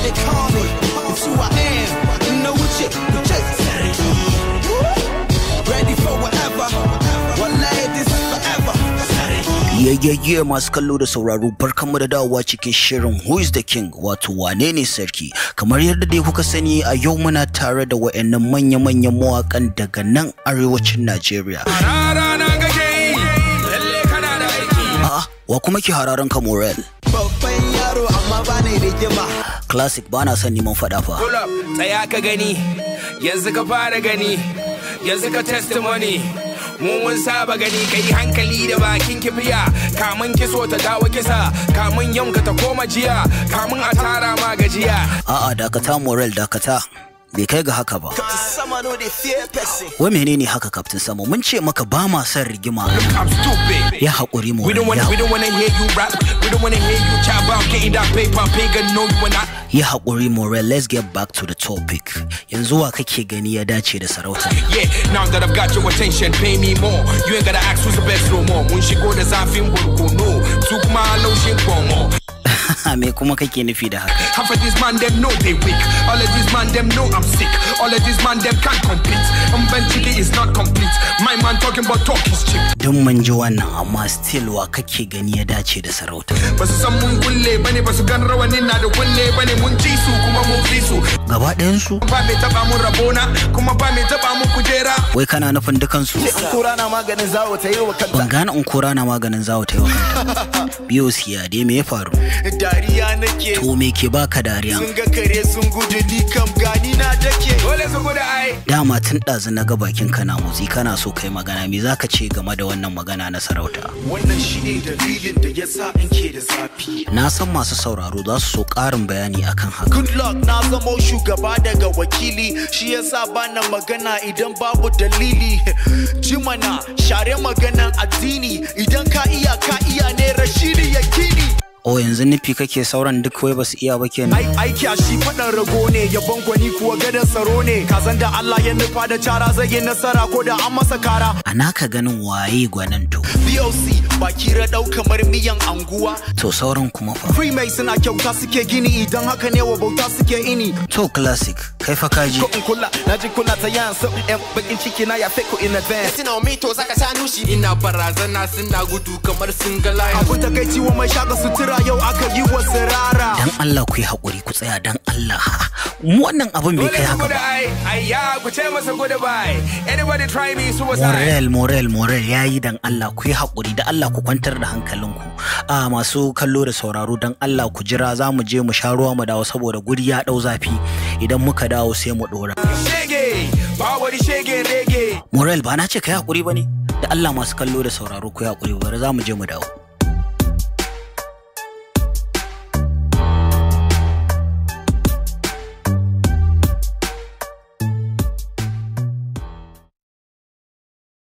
What they call me, it's who I am. You know what you just ready for whatever. Wallahi, this is forever. Yayyaye, masu kallo da sauraro, barkanmu da dawowa cikin shirin Who is the King, wato wane ne sarki. Kamar yadda dai kuka sani, a yau muna tare da wayannan manya-manyan mawakan daga nan arewacin Najeriya. Rara kake yi, lalle kana da aiki. A'a, wa kuma ke hararan ka, Morel? Babban yaro amma ba ni rigima. Classic, bana son neman faɗa fa. Pull up, tsaya ka gani, yanzu ka fara gani, yanzu ka testimony. Mu mun saba gani, kai hankali da bakin kifiya, kamun kiso ta dawo kisa, kamun yanka ta koma jiya, kamun a tara ma gajiya. A'a, dakata Morel, dakata. Bai kai ga haka ba. Sama no dey fear person. Wai menene haka, Captain Samo? Mun ce maka ba ma son rigima. I'm stupid. Ya haƙuri We Morel. don't wanna, Ya we don't wanna hear you rap. We don't wanna hear you chat about getting that paper. Pagan, no, you are not. Ya haƙuri Morel, let's get back to the topic. Yanzu wa kake gani ya dace da sarauta? Yeah, now that I've got your attention, pay me more. You ain't gotta ask who's the best no more. Mun shigo da zafin barkono, su kuma laushin komo. Me kuma kake nufi da haka? Half of these man them know they weak. All of these man them know I'm sick. All of these man them can't compete. Bincike is not complete. My man talking about talk is cheap. Duk mun ji wannan, amma still wa kake gani ya dace da sarauta? Ba su san mun kulle bane, ba su gan rawanin na da kulle bane, mun ji su kuma mun fi su. Gaba ɗayansu? Ba mai taba mun rabona, kuma ba mai taba mun kujera. Wai kana nufin dukansu? Kura na maganin zawo ta yi wa kanta. Ban gane in kura na maganin zawo ta yi wa kanta. Biyo siya dai, me ya faru? Dariya nake. To me ke baka dariya? Sun ga kare sun gudu, ni kam gani na dake. Dole su gudu ai. Dama tun ɗazu na ga bakin kana motsi, kana so kai magana. Me zaka ce game da wannan magana na sarauta? Wannan shine dalilin da yasa in ke da zafi. Na san masu sauraro za su so ƙarin bayani akan haka. Good luck, na zamo shugaba daga wakili, shi yasa bana magana idan babu dalili. Jimana share maganan addini, idan ka iya ka iya ne, Rashidi Yakini. O, yanzu nufi kake sauran duk wai basu iya ba kenan? Ai aiki a shi faɗan rago ne, yabon gwani kuwa gadon tsaro ne. Kazan da Allah ya nufa da cara zai yi nasara ko da an masa kara. A naka ganin waye gwanin to? BOC baki raɗau kamar miyan anguwa. To sauran kuma fa? Freemason a kyauta suke gini, idan haka ne wa bauta suke ini. To Classic, kai fa kaji. Ko in kula, na ji kuna ta yan so yan bakin ciki na ya ku in advance. Suna mi to zaka sha nushi. Ina barazana, suna gudu kamar sun ga lion. Abu takaici wa mai shaka sutura yau aka yi wa sirara. Dan Allah ku yi haƙuri, ku tsaya dan Allah. Wannan abin bai Dole kai su haka gudu ba. ai. Ayya, ku ce masa gudu bye. Anybody try me, suicide. Morel, Morel, Morel, yayi, dan Allah ku yi haƙuri, da Allah ku kwantar da hankalinku. A masu kallo da sauraro, dan Allah ku jira, za mu je mu sha ruwa mu dawo saboda guri ya ɗau zafi. Idan muka dawo sai mu ɗora. Shege, ba wani shege rege. Morel, ba na ce ka yi haƙuri ba ne? Da Allah masu kallo da sauraro ku yi haƙuri, bari za mu je mu dawo.